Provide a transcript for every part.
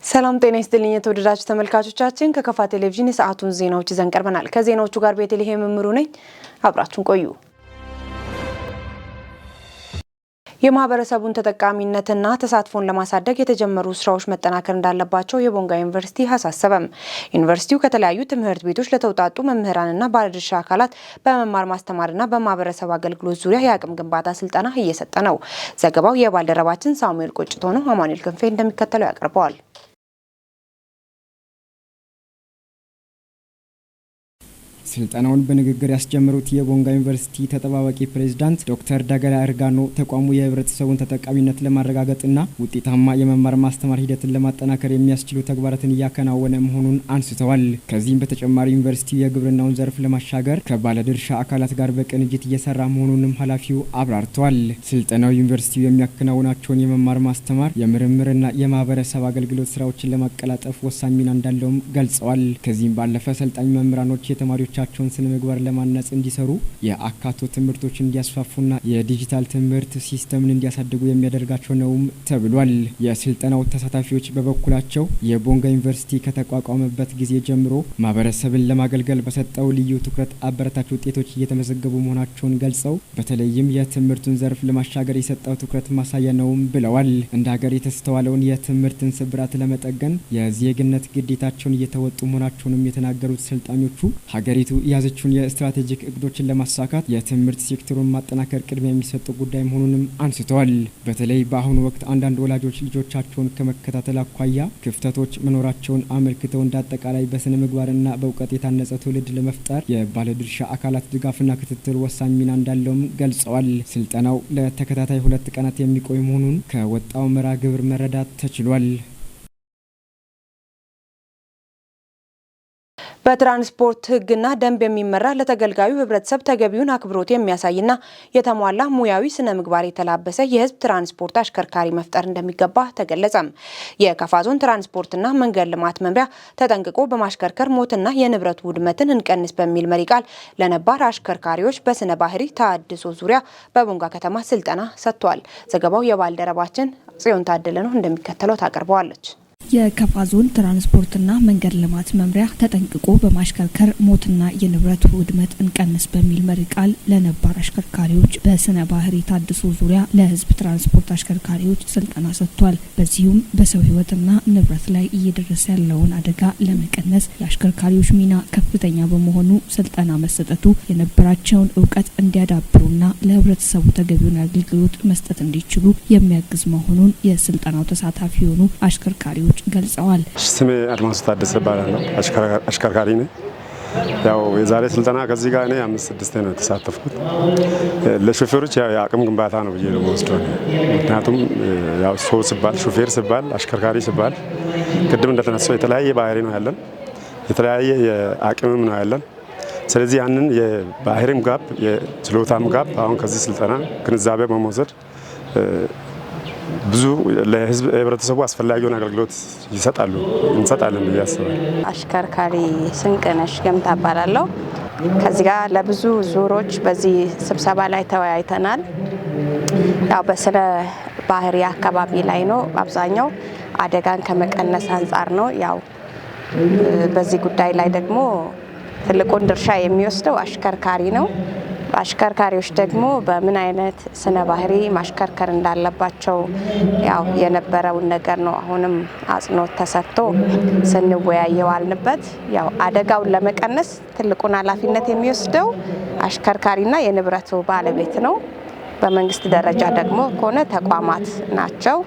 ሰላም ጤና ይስጥልኝ የተወደዳችሁ ተመልካቾቻችን፣ ከከፋ ቴሌቪዥን የሰዓቱን ዜናዎች ይዘን ቀርበናል። ከዜናዎቹ ጋር ቤተልሔም እምሩ ነኝ። አብራችሁን ቆዩ። የማህበረሰቡን ተጠቃሚነትና ተሳትፎን ለማሳደግ የተጀመሩ ስራዎች መጠናከር እንዳለባቸው የቦንጋ ዩኒቨርሲቲ አሳሰበም። ዩኒቨርሲቲው ከተለያዩ ትምህርት ቤቶች ለተውጣጡ መምህራንና ባለድርሻ አካላት በመማር ማስተማርና በማህበረሰብ አገልግሎት ዙሪያ የአቅም ግንባታ ስልጠና እየሰጠ ነው። ዘገባው የባልደረባችን ሳሙኤል ቆጭቶ ነው። አማኑኤል ክንፌ እንደሚከተለው ያቀርበዋል። ስልጠናውን በንግግር ያስጀመሩት የቦንጋ ዩኒቨርሲቲ ተጠባባቂ ፕሬዝዳንት ዶክተር ዳገላ እርጋኖ ተቋሙ የህብረተሰቡን ተጠቃሚነት ለማረጋገጥና ውጤታማ የመማር ማስተማር ሂደትን ለማጠናከር የሚያስችሉ ተግባራትን እያከናወነ መሆኑን አንስተዋል። ከዚህም በተጨማሪ ዩኒቨርሲቲው የግብርናውን ዘርፍ ለማሻገር ከባለድርሻ አካላት ጋር በቅንጅት እየሰራ መሆኑንም ኃላፊው አብራርተዋል። ስልጠናው ዩኒቨርሲቲው የሚያከናውናቸውን የመማር ማስተማር፣ የምርምርና የማህበረሰብ አገልግሎት ስራዎችን ለማቀላጠፍ ወሳኝ ሚና እንዳለውም ገልጸዋል። ከዚህም ባለፈ ሰልጣኝ መምህራኖች የተማሪዎቻቸውን ስነ ምግባር ለማነጽ እንዲሰሩ፣ የአካቶ ትምህርቶች እንዲያስፋፉና የዲጂታል ትምህርት system ን እንዲያሳድጉ የሚያደርጋቸው ነውም ተብሏል። የስልጠናው ተሳታፊዎች በበኩላቸው የቦንጋ ዩኒቨርሲቲ ከተቋቋመበት ጊዜ ጀምሮ ማህበረሰብን ለማገልገል በሰጠው ልዩ ትኩረት አበረታች ውጤቶች እየተመዘገቡ መሆናቸውን ገልጸው፣ በተለይም የትምህርቱን ዘርፍ ለማሻገር የሰጠው ትኩረት ማሳያ ነውም ብለዋል። እንደ ሀገር የተስተዋለውን የትምህርትን ስብራት ለመጠገን የዜግነት ግዴታቸውን እየተወጡ መሆናቸውንም የተናገሩት ሰልጣኞቹ፣ ሀገሪቱ የያዘችውን የስትራቴጂክ እቅዶችን ለማሳካት የትምህርት ሴክተሩን ማጠናከር ቅድሚያ የሚሰጠው ጉዳይ መሆኑንም አንስተዋል። በተለይ በአሁኑ ወቅት አንዳንድ ወላጆች ልጆቻቸውን ከመከታተል አኳያ ክፍተቶች መኖራቸውን አመልክተው፣ እንደ አጠቃላይ በስነ ምግባርና በእውቀት የታነጸ ትውልድ ለመፍጠር የባለድርሻ አካላት ድጋፍና ክትትል ወሳኝ ሚና እንዳለውም ገልጸዋል። ስልጠናው ለተከታታይ 2 ቀናት የሚቆይ መሆኑን ከወጣው መርሃ ግብር መረዳት ተችሏል። በትራንስፖርት ሕግና ደንብ የሚመራ፣ ለተገልጋዩ ህብረተሰብ ተገቢውን አክብሮት የሚያሳይና የተሟላ ሙያዊ ስነ ምግባር የተላበሰ የህዝብ ትራንስፖርት አሽከርካሪ መፍጠር እንደሚገባ ተገለጸም። የከፋ ዞን ትራንስፖርትና መንገድ ልማት መምሪያ ተጠንቅቆ በማሽከርከር ሞትና የንብረት ውድመትን እንቀንስ በሚል መሪ ቃል ለነባር አሽከርካሪዎች በስነ ባህሪ ተሃድሶ ዙሪያ በቦንጋ ከተማ ስልጠና ሰጥቷል። ዘገባው የባልደረባችን ጽዮን ታደለ ነው፣ እንደሚከተለው ታቀርበዋለች። የከፋ ዞን ትራንስፖርትና መንገድ ልማት መምሪያ ተጠንቅቆ በማሽከርከር ሞትና የንብረት ውድመት እንቀንስ በሚል መሪ ቃል ለነባር አሽከርካሪዎች በስነ ባህሪ ታድሶ ዙሪያ ለሕዝብ ትራንስፖርት አሽከርካሪዎች ስልጠና ሰጥቷል። በዚሁም በሰው ሕይወትና ንብረት ላይ እየደረሰ ያለውን አደጋ ለመቀነስ የአሽከርካሪዎች ሚና ከፍተኛ በመሆኑ ስልጠና መሰጠቱ የነበራቸውን እውቀት እንዲያዳብሩና ለሕብረተሰቡ ተገቢውን አገልግሎት መስጠት እንዲችሉ የሚያግዝ መሆኑን የስልጠናው ተሳታፊ የሆኑ አሽከርካሪዎች ገልጸዋል። ስሜ አድማሱ ታደሰ እባላለሁ። አሽከርካሪ ነኝ። ያው የዛሬ ስልጠና ከዚህ ጋር እኔ አምስት ስድስቴ ነው የተሳተፍኩት። ለሾፌሮች ያው የአቅም ግንባታ ነው ብዬ ነው የምወስደው። ምክንያቱም ያው ሰው ሲባል፣ ሾፌር ሲባል፣ አሽከርካሪ ሲባል ቅድም እንደተነሳው የተለያየ ባህሪ ነው ያለን፣ የተለያየ የአቅምም ነው ያለን። ስለዚህ ያንን የባህሪም gap የችሎታም gap አሁን ከዚህ ስልጠና ግንዛቤ በመውሰድ ብዙ ለህዝብ ህብረተሰቡ አስፈላጊውን አገልግሎት ይሰጣሉ እንሰጣለን ብዬ አስባለሁ። አሽከርካሪ ስንቅነሽ ገምታ እባላለሁ። ከዚህ ጋር ለብዙ ዙሮች በዚህ ስብሰባ ላይ ተወያይተናል። ያው በስነ ባህሪ አካባቢ ላይ ነው፣ አብዛኛው አደጋን ከመቀነስ አንጻር ነው። ያው በዚህ ጉዳይ ላይ ደግሞ ትልቁን ድርሻ የሚወስደው አሽከርካሪ ነው። አሽከርካሪዎች ደግሞ በምን አይነት ስነ ባህሪ ማሽከርከር እንዳለባቸው ያው የነበረውን ነገር ነው አሁንም አጽንኦት ተሰጥቶ ስንወያይ የዋልንበት። ያው አደጋውን ለመቀነስ ትልቁን ኃላፊነት የሚወስደው አሽከርካሪና የንብረቱ ባለቤት ነው። በመንግስት ደረጃ ደግሞ ከሆነ ተቋማት ናቸው።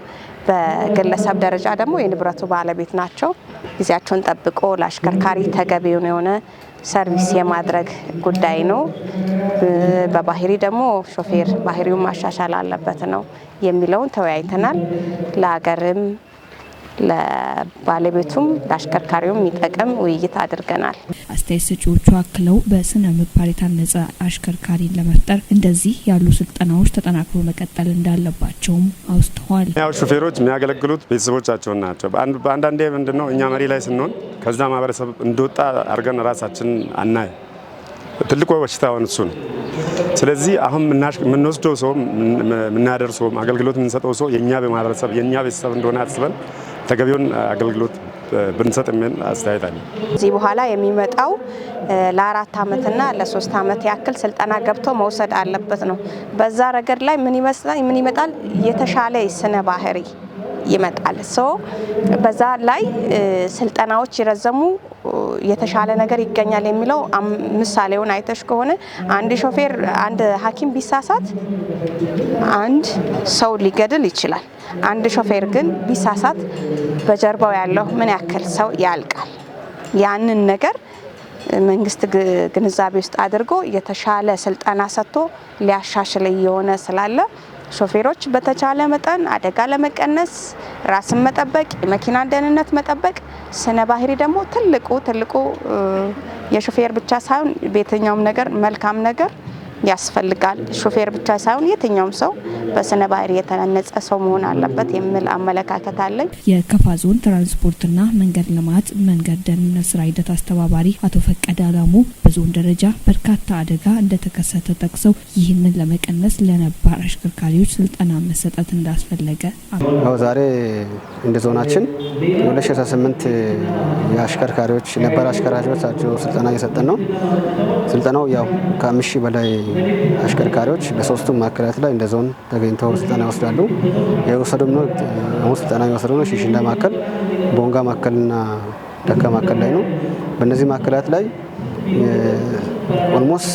በግለሰብ ደረጃ ደግሞ የንብረቱ ባለቤት ናቸው። ጊዜያቸውን ጠብቆ ለአሽከርካሪ ተገቢውን የሆነ service የማድረግ ጉዳይ ነው። በባህሪ ደግሞ ሾፌር ባህሪውን ማሻሻል አለበት ነው የሚለውን ተወያይተናል። ለሀገርም ለባለቤቱም ለአሽከርካሪውም የሚጠቅም ውይይት አድርገናል። አስተያየት ሰጪዎቹ አክለው በስነ ምግባር የታነጸ አሽከርካሪን ለመፍጠር እንደዚህ ያሉ ስልጠናዎች ተጠናክሮ መቀጠል እንዳለባቸውም አውስተዋል። ያው ሹፌሮች የሚያገለግሉት ቤተሰቦቻቸውን ናቸው። በአንዳንዴ ምንድን ነው፣ እኛ መሪ ላይ ስንሆን ከዛ ማህበረሰብ እንደወጣ አድርገን ራሳችን አናይ። ትልቁ በሽታ አሁን እሱ ነው። ስለዚህ አሁን የምንወስደው ሰው፣ የምናደርሰው፣ አገልግሎት የምንሰጠው ሰው የእኛ ማህበረሰብ፣ የእኛ ቤተሰብ እንደሆነ አስበን ተገቢውን አገልግሎት ብንሰጥ የሚል አስተያየት አለ። እዚህ በኋላ የሚመጣው ለ4 ዓመትና ለ3 ዓመት ያክል ስልጠና ገብቶ መውሰድ አለበት ነው። በዛ ረገድ ላይ ምን ይመስላል ምን ይመጣል? የተሻለ ስነ ባህሪ ይመጣል። So በዛ ላይ ስልጠናዎች ይረዘሙ የተሻለ ነገር ይገኛል የሚለው ምሳሌውን አይተሽ ከሆነ አንድ ሾፌር አንድ ሐኪም ቢሳሳት አንድ ሰው ሊገድል ይችላል። አንድ ሾፌር ግን ቢሳሳት በጀርባው ያለው ምን ያክል ሰው ያልቃል። ያንን ነገር መንግስት ግንዛቤ ውስጥ አድርጎ የተሻለ ስልጠና ሰጥቶ ሊያሻሽል የሆነ ስላለ ሾፌሮች በተቻለ መጠን አደጋ ለመቀነስ ራስን መጠበቅ፣ የመኪናን ደህንነት መጠበቅ፣ ስነ ባህሪ ደግሞ ትልቁ የሾፌር ብቻ ሳይሆን በየትኛውም ነገር መልካም ነገር ያስፈልጋል። ሾፌር ብቻ ሳይሆን የትኛውም ሰው በስነ ባህሪ የተነጸ ሰው መሆን አለበት የሚል አመለካከት አለኝ። የከፋ ዞን ትራንስፖርትና መንገድ ልማት መንገድ ደህንነት ስራ ሂደት አስተባባሪ አቶ ፈቀደ አላሙ በዞን ደረጃ በርካታ አደጋ እንደተከሰተ ጠቅሰው ይህንን ለመቀነስ ለነባር አሽከርካሪዎች ስልጠና መሰጠት እንዳስፈለገ አዎ ዛሬ እንደ ዞናችን 2018 የአሽከርካሪዎች ነባር አሽከርካሪዎች ስልጠና እየሰጠን ነው። ስልጠናው ያው ከ5000 በላይ አሽከርካሪዎች በሶስቱም ማዕከላት ላይ እንደ ዞን ተገኝተው ስልጠና ይወስዳሉ። የወሰዱም ነው አሁን ስልጠና የወሰዱ ነው ሺሽንዳ ማዕከል፣ ቦንጋ ማዕከልና ደካ ማዕከል ላይ ነው። በእነዚህ ማዕከላት ላይ almost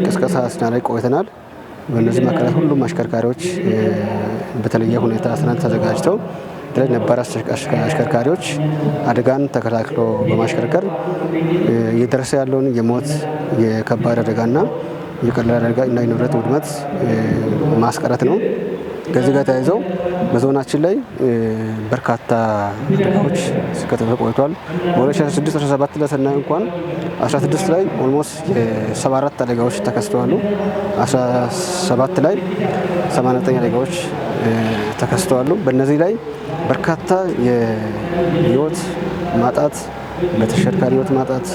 ቅስቀሳ ስናደርግ ቆይተናል። በእነዚህ ማዕከላት ሁሉም አሽከርካሪዎች በተለየ ሁኔታ ሰነድ ተዘጋጅተው በተለይ ነባር አሽከርካሪዎች አደጋን ተከላክሎ በማሽከርከር እየደረሰ ያለውን የሞት የከባድ አደጋና የቀላል አደጋ እና የንብረት ውድመት ማስቀረት ነው። ከዚህ ጋር ተያይዘው በዞናችን ላይ በርካታ አደጋዎች ሲከሰቱ ቆይቷል። በ2016 17 ላይ ስናይ እንኳን 16 ላይ almost 74 አደጋዎች ተከስተዋል። 17 ላይ 89 አደጋዎች ተከስተዋል። በእነዚህ ላይ በርካታ የህይወት ማጣት፣ በተሽከርካሪ ህይወት ማጣት፣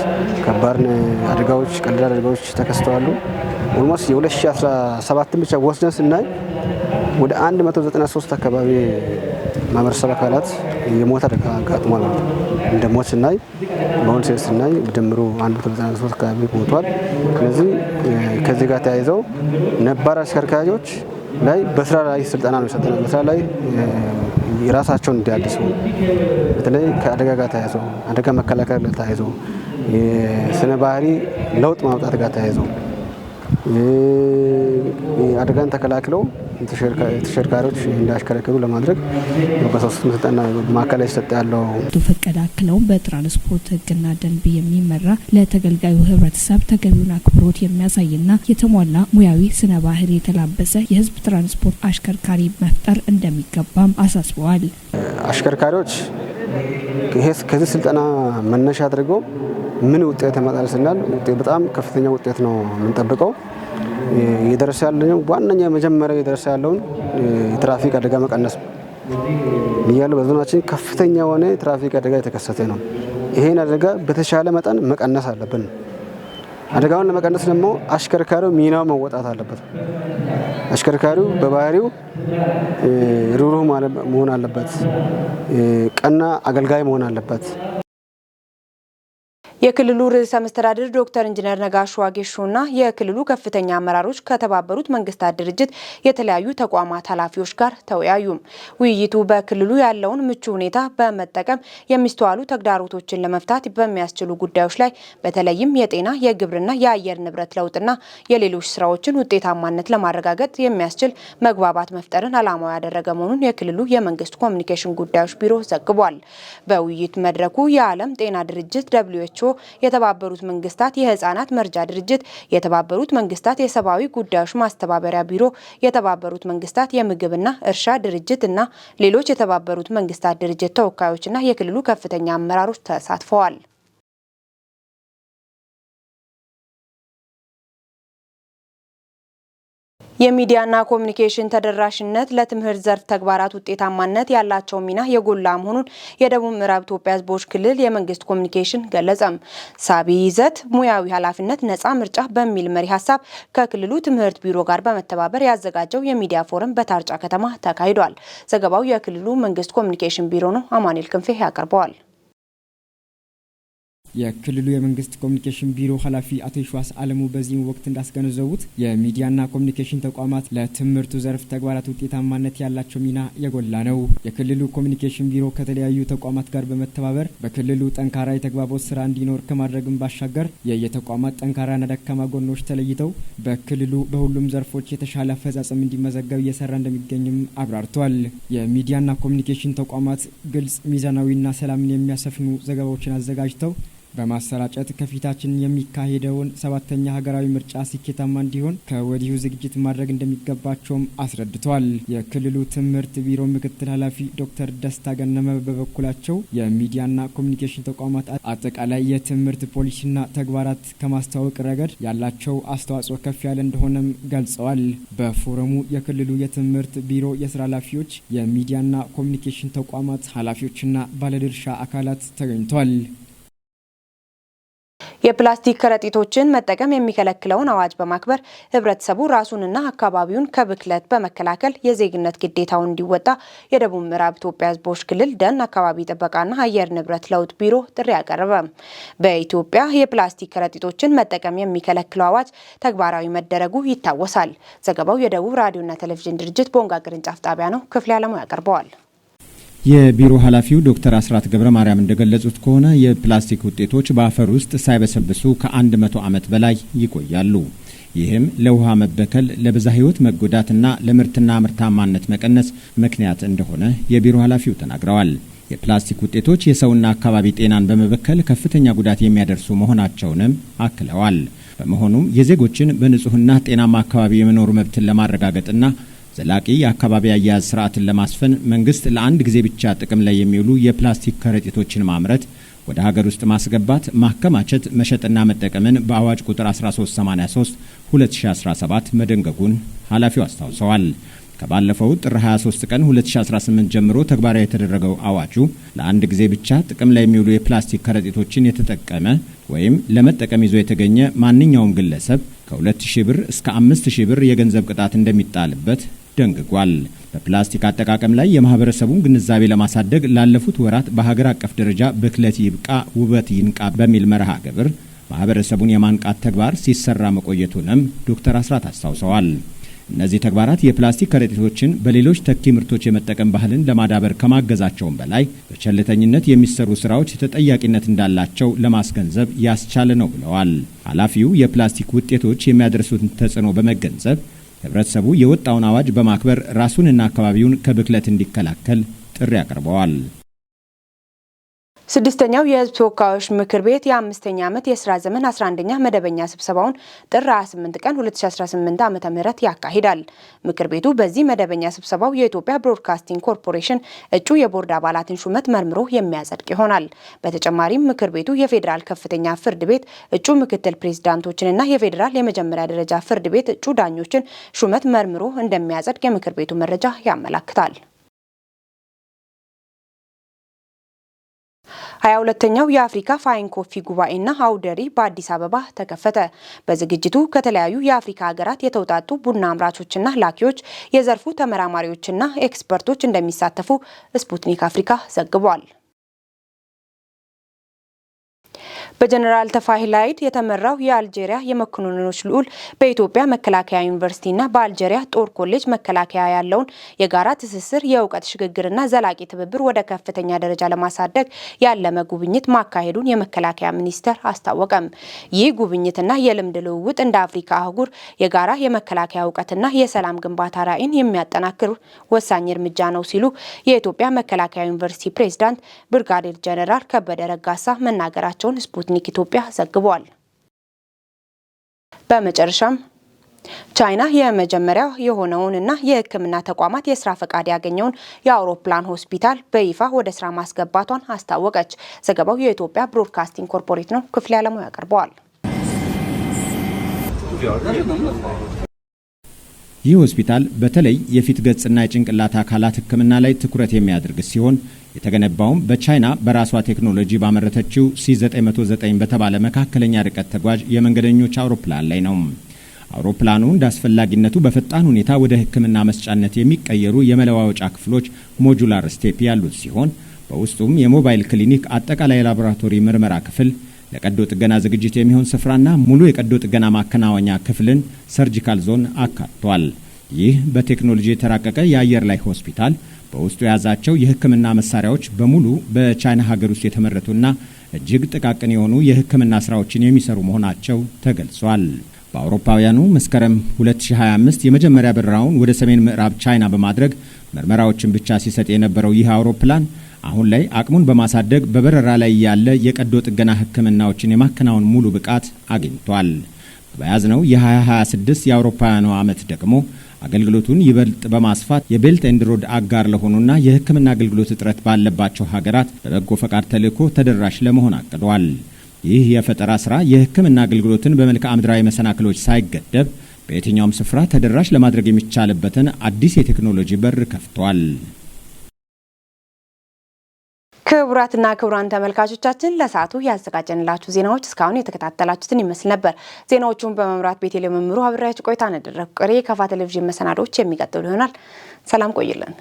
ከባድ አደጋዎች፣ ቀላል አደጋዎች ተከስተዋል። Almost የ2017 ብቻ ወስደን ስናይ ወደ 193 አካባቢ ማህበረሰብ አካላት የሞት አደጋ አጋጥሟል ማለት ነው። እንደ ሞት ስናይ በአሁን ሰዓት ስናይ ድምሩ 193 አካባቢ ሞቷል። ስለዚህ ከዚህ ጋር ተያይዘው ነባር አሽከርካሪዎች ላይ በስራ ላይ ስልጠና ነው የሰጠነው። በስራ ላይ የራሳቸውን እንዲያድሱ በተለይ ከአደጋ ጋር ተያይዞ አደጋ መከላከል ጋር ተያይዞ የስነ ባህሪ ለውጥ ማምጣት ጋር ተያይዞ አደጋን ተከላክለው ተሽከርካሪዎች እንዲያሽከረክሩ ለማድረግ በሶስቱ ስልጠና ማዕከል ላይ ሲሰጥ ያለው። አቶ ፈቀደ አክለውም በትራንስፖርት ሕግና ደንብ የሚመራ ለተገልጋዩ ህብረተሰብ ተገቢውን አክብሮት የሚያሳይና የተሟላ ሙያዊ ስነ ባህሪ የተላበሰ የህዝብ ትራንስፖርት አሽከርካሪ መፍጠር እንደሚገባም አሳስበዋል። አሽከርካሪዎች ከዚህ ስልጠና መነሻ አድርገው ምን ውጤት ይመጣል ስናል በጣም ከፍተኛ ውጤት ነው የምንጠብቀው። እየደረሰ ያለው ዋነኛ መጀመሪያ እየደረሰ ያለውን የትራፊክ አደጋ መቀነስ ነው እያሉ በዞናችን ከፍተኛ የሆነ የትራፊክ አደጋ የተከሰተ ነው። ይሄን አደጋ በተሻለ መጠን መቀነስ አለብን። አደጋውን ለመቀነስ ደግሞ አሽከርካሪው ሚናው መወጣት አለበት። አሽከርካሪው በባህሪው ሩህሩህ መሆን አለበት። ቀና አገልጋይ መሆን አለበት። የክልሉ ርዕሰ መስተዳድር ዶክተር ኢንጂነር ነጋሽ ዋጌሾና የክልሉ ከፍተኛ አመራሮች ከተባበሩት መንግስታት ድርጅት የተለያዩ ተቋማት ኃላፊዎች ጋር ተወያዩ። ውይይቱ በክልሉ ያለውን ምቹ ሁኔታ በመጠቀም የሚስተዋሉ ተግዳሮቶችን ለመፍታት በሚያስችሉ ጉዳዮች ላይ በተለይም የጤና፣ የግብርና፣ የአየር ንብረት ለውጥና የሌሎች ስራዎችን ውጤታማነት ለማረጋገጥ የሚያስችል መግባባት መፍጠርን ዓላማው ያደረገ መሆኑን የክልሉ የመንግስት ኮሚኒኬሽን ጉዳዮች ቢሮ ዘግቧል። በውይይት መድረኩ የዓለም ጤና ድርጅት WHO፣ የተባበሩት መንግስታት የህፃናት መርጃ ድርጅት፣ የተባበሩት መንግስታት የሰብአዊ ጉዳዮች ማስተባበሪያ ቢሮ፣ የተባበሩት መንግስታት የምግብና እርሻ ድርጅት እና ሌሎች የተባበሩት መንግስታት ድርጅት ተወካዮችና የክልሉ ከፍተኛ አመራሮች ተሳትፈዋል። የሚዲያና ኮሚኒኬሽን ተደራሽነት ለትምህርት ዘርፍ ተግባራት ውጤታማነት ያላቸው ሚና የጎላ መሆኑን የደቡብ ምዕራብ ኢትዮጵያ ሕዝቦች ክልል የመንግስት ኮሚኒኬሽን ገለጸም። ሳቢ ይዘት፣ ሙያዊ ኃላፊነት፣ ነጻ ምርጫ በሚል መሪ ሀሳብ ከክልሉ ትምህርት ቢሮ ጋር በመተባበር ያዘጋጀው የሚዲያ ፎረም በታርጫ ከተማ ተካሂዷል። ዘገባው የክልሉ መንግስት ኮሚኒኬሽን ቢሮ ነው። አማኑኤል ክንፌ ያቀርበዋል። የክልሉ የመንግስት ኮሚኒኬሽን ቢሮ ኃላፊ አቶ ይሸዋስ አለሙ በዚህም ወቅት እንዳስገነዘቡት የሚዲያና ኮሚኒኬሽን ተቋማት ለትምህርቱ ዘርፍ ተግባራት ውጤታማነት ያላቸው ሚና የጎላ ነው። የክልሉ ኮሚኒኬሽን ቢሮ ከተለያዩ ተቋማት ጋር በመተባበር በክልሉ ጠንካራ የተግባቦት ስራ እንዲኖር ከማድረግም ባሻገር የየተቋማት ጠንካራና ደካማ ጎኖች ተለይተው በክልሉ በሁሉም ዘርፎች የተሻለ አፈጻጸም እንዲመዘገብ እየሰራ እንደሚገኝም አብራርተዋል። የሚዲያና ኮሚኒኬሽን ተቋማት ግልጽ፣ ሚዛናዊና ሰላምን የሚያሰፍኑ ዘገባዎችን አዘጋጅተው በማሰራጨት ከፊታችን የሚካሄደውን ሰባተኛ ሀገራዊ ምርጫ ስኬታማ እንዲሆን ከወዲሁ ዝግጅት ማድረግ እንደሚገባቸውም አስረድተዋል። የክልሉ ትምህርት ቢሮ ምክትል ኃላፊ ዶክተር ደስታ ገነመ በበኩላቸው የሚዲያና ኮሚኒኬሽን ተቋማት አጠቃላይ የትምህርት ፖሊሲና ተግባራት ከማስተዋወቅ ረገድ ያላቸው አስተዋጽኦ ከፍ ያለ እንደሆነም ገልጸዋል። በፎረሙ የክልሉ የትምህርት ቢሮ የስራ ኃላፊዎች፣ የሚዲያና ኮሚኒኬሽን ተቋማት ኃላፊዎችና ባለድርሻ አካላት ተገኝተዋል። የፕላስቲክ ከረጢቶችን መጠቀም የሚከለክለውን አዋጅ በማክበር ህብረተሰቡ ራሱንና አካባቢውን ከብክለት በመከላከል የዜግነት ግዴታውን እንዲወጣ የደቡብ ምዕራብ ኢትዮጵያ ሕዝቦች ክልል ደን አካባቢ ጥበቃና አየር ንብረት ለውጥ ቢሮ ጥሪ አቀረበ። በኢትዮጵያ የፕላስቲክ ከረጢቶችን መጠቀም የሚከለክለው አዋጅ ተግባራዊ መደረጉ ይታወሳል። ዘገባው የደቡብ ራዲዮና ቴሌቪዥን ድርጅት ቦንጋ ቅርንጫፍ ጣቢያ ነው። ክፍሌ አለሙ ያቀርበዋል። የቢሮ ኃላፊው ዶክተር አስራት ገብረ ማርያም እንደገለጹት ከሆነ የፕላስቲክ ውጤቶች በአፈር ውስጥ ሳይበሰብሱ ከ100 ዓመት በላይ ይቆያሉ። ይህም ለውሃ መበከል፣ ለብዝሃ ሕይወት መጎዳትና ለምርትና ምርታማነት መቀነስ ምክንያት እንደሆነ የቢሮ ኃላፊው ተናግረዋል። የፕላስቲክ ውጤቶች የሰውና አካባቢ ጤናን በመበከል ከፍተኛ ጉዳት የሚያደርሱ መሆናቸውንም አክለዋል። በመሆኑም የዜጎችን በንጹህና ጤናማ አካባቢ የመኖር መብትን ለማረጋገጥና ዘላቂ የአካባቢ አያያዝ ስርዓትን ለማስፈን መንግስት ለአንድ ጊዜ ብቻ ጥቅም ላይ የሚውሉ የፕላስቲክ ከረጢቶችን ማምረት፣ ወደ ሀገር ውስጥ ማስገባት፣ ማከማቸት፣ መሸጥና መጠቀምን በአዋጅ ቁጥር 1383 2017 መደንገጉን ኃላፊው አስታውሰዋል። ከባለፈው ጥር 23 ቀን 2018 ጀምሮ ተግባራዊ የተደረገው አዋጁ ለአንድ ጊዜ ብቻ ጥቅም ላይ የሚውሉ የፕላስቲክ ከረጢቶችን የተጠቀመ ወይም ለመጠቀም ይዞ የተገኘ ማንኛውም ግለሰብ ከ2000 ብር እስከ 5000 ብር የገንዘብ ቅጣት እንደሚጣልበት ደንግጓል። በፕላስቲክ አጠቃቀም ላይ የማህበረሰቡን ግንዛቤ ለማሳደግ ላለፉት ወራት በሀገር አቀፍ ደረጃ ብክለት ይብቃ ውበት ይንቃ በሚል መርሃ ግብር ማህበረሰቡን የማንቃት ተግባር ሲሰራ መቆየቱንም ዶክተር አስራት አስታውሰዋል። እነዚህ ተግባራት የፕላስቲክ ከረጢቶችን በሌሎች ተኪ ምርቶች የመጠቀም ባህልን ለማዳበር ከማገዛቸውም በላይ በቸልተኝነት የሚሰሩ ስራዎች ተጠያቂነት እንዳላቸው ለማስገንዘብ ያስቻለ ነው ብለዋል። ኃላፊው የፕላስቲክ ውጤቶች የሚያደርሱትን ተጽዕኖ በመገንዘብ ህብረተሰቡ የወጣውን አዋጅ በማክበር ራሱንና አካባቢውን ከብክለት እንዲከላከል ጥሪ አቅርበዋል። ስድስተኛው የህዝብ ተወካዮች ምክር ቤት የአምስተኛ ዓመት የስራ ዘመን 11ኛ መደበኛ ስብሰባውን ጥር 28 ቀን 2018 ዓ.ም ያካሂዳል። ምክር ቤቱ በዚህ መደበኛ ስብሰባው የኢትዮጵያ ብሮድካስቲንግ ኮርፖሬሽን እጩ የቦርድ አባላትን ሹመት መርምሮ የሚያጸድቅ ይሆናል። በተጨማሪም ምክር ቤቱ የፌዴራል ከፍተኛ ፍርድ ቤት እጩ ምክትል ፕሬዝዳንቶችንና የፌዴራል የመጀመሪያ ደረጃ ፍርድ ቤት እጩ ዳኞችን ሹመት መርምሮ እንደሚያጸድቅ የምክር ቤቱ መረጃ ያመላክታል። 22ኛው የአፍሪካ Fine Coffee ጉባኤና አውደ ርዕይ በአዲስ አበባ ተከፈተ። በዝግጅቱ ከተለያዩ የአፍሪካ ሀገራት የተውጣጡ ቡና አምራቾችና ላኪዎች፣ የዘርፉ ተመራማሪዎችና ኤክስፐርቶች እንደሚሳተፉ ስፑትኒክ አፍሪካ ዘግቧል። በጀነራል ተፋሂ ላይድ የተመራው የአልጄሪያ የመኮንኖች ልዑክ በኢትዮጵያ መከላከያ ዩኒቨርሲቲና በአልጄሪያ ጦር ኮሌጅ መከላከያ ያለውን የጋራ ትስስር፣ የእውቀት ሽግግርና ዘላቂ ትብብር ወደ ከፍተኛ ደረጃ ለማሳደግ ያለመ ጉብኝት ማካሄዱን የመከላከያ ሚኒስቴር አስታወቀም። ይህ ጉብኝትና የልምድ ልውውጥ እንደ አፍሪካ አህጉር የጋራ የመከላከያ እውቀትና የሰላም ግንባታ ራዕይን የሚያጠናክር ወሳኝ እርምጃ ነው ሲሉ የኢትዮጵያ መከላከያ ዩኒቨርሲቲ ፕሬዝዳንት ብርጋዴር ጀነራል ከበደ ረጋሳ መናገራቸውን ስፑትኒክ ኢትዮጵያ ዘግቧል። በመጨረሻም ቻይና የመጀመሪያ የሆነውን እና የሕክምና ተቋማት የስራ ፈቃድ ያገኘውን የአውሮፕላን ሆስፒታል በይፋ ወደ ስራ ማስገባቷን አስታወቀች። ዘገባው የኢትዮጵያ ብሮድካስቲንግ ኮርፖሬት ነው። ክፍሌ አለሙ ያቀርበዋል። ይህ ሆስፒታል በተለይ የፊት ገጽና የጭንቅላት አካላት ሕክምና ላይ ትኩረት የሚያደርግ ሲሆን፣ የተገነባውም በቻይና በራሷ ቴክኖሎጂ ባመረተችው C909 በተባለ መካከለኛ ርቀት ተጓዥ የመንገደኞች አውሮፕላን ላይ ነው። አውሮፕላኑ እንደ አስፈላጊነቱ በፈጣን ሁኔታ ወደ ሕክምና መስጫነት የሚቀየሩ የመለዋወጫ ክፍሎች modular step ያሉት ሲሆን፣ በውስጡም የሞባይል ክሊኒክ፣ አጠቃላይ የላቦራቶሪ ምርመራ ክፍል፣ ለቀዶ ጥገና ዝግጅት የሚሆን ስፍራና ሙሉ የቀዶ ጥገና ማከናወኛ ክፍልን surgical zone አካቷል። ይህ በቴክኖሎጂ የተራቀቀ የአየር ላይ ሆስፒታል በውስጡ የያዛቸው የሕክምና መሳሪያዎች በሙሉ በቻይና ሀገር ውስጥ የተመረቱና እጅግ ጥቃቅን የሆኑ የሕክምና ስራዎችን የሚሰሩ መሆናቸው ተገልጿል። በአውሮፓውያኑ መስከረም 2025 የመጀመሪያ በረራውን ወደ ሰሜን ምዕራብ ቻይና በማድረግ ምርመራዎችን ብቻ ሲሰጥ የነበረው ይህ አውሮፕላን አሁን ላይ አቅሙን በማሳደግ በበረራ ላይ ያለ የቀዶ ጥገና ሕክምናዎችን የማከናወን ሙሉ ብቃት አግኝቷል። በያዝነው የ2026 የአውሮፓውያኑ ዓመት ደግሞ አገልግሎቱን ይበልጥ በማስፋት የ Belt and Road አጋር ለሆኑና የሕክምና አገልግሎት እጥረት ባለባቸው ሀገራት በበጎ ፈቃድ ተልዕኮ ተደራሽ ለመሆን አቅዷል። ይህ የፈጠራ ስራ የሕክምና አገልግሎትን በመልክዓ ምድራዊ መሰናክሎች ሳይገደብ በየትኛውም ስፍራ ተደራሽ ለማድረግ የሚቻልበትን አዲስ የቴክኖሎጂ በር ከፍቷል። ክቡራትና ክቡራን ተመልካቾቻችን፣ ለሰዓቱ ያዘጋጀንላችሁ ዜናዎች እስካሁን የተከታተላችሁትን ይመስል ነበር። ዜናዎቹን በመምራት ቤቴል መምሩ አብሬያችሁ ቆይታ አደረግኩ። ቀሪ የካፋ ቴሌቪዥን መሰናዶዎች የሚቀጥሉ ይሆናል። ሰላም ቆዩልን።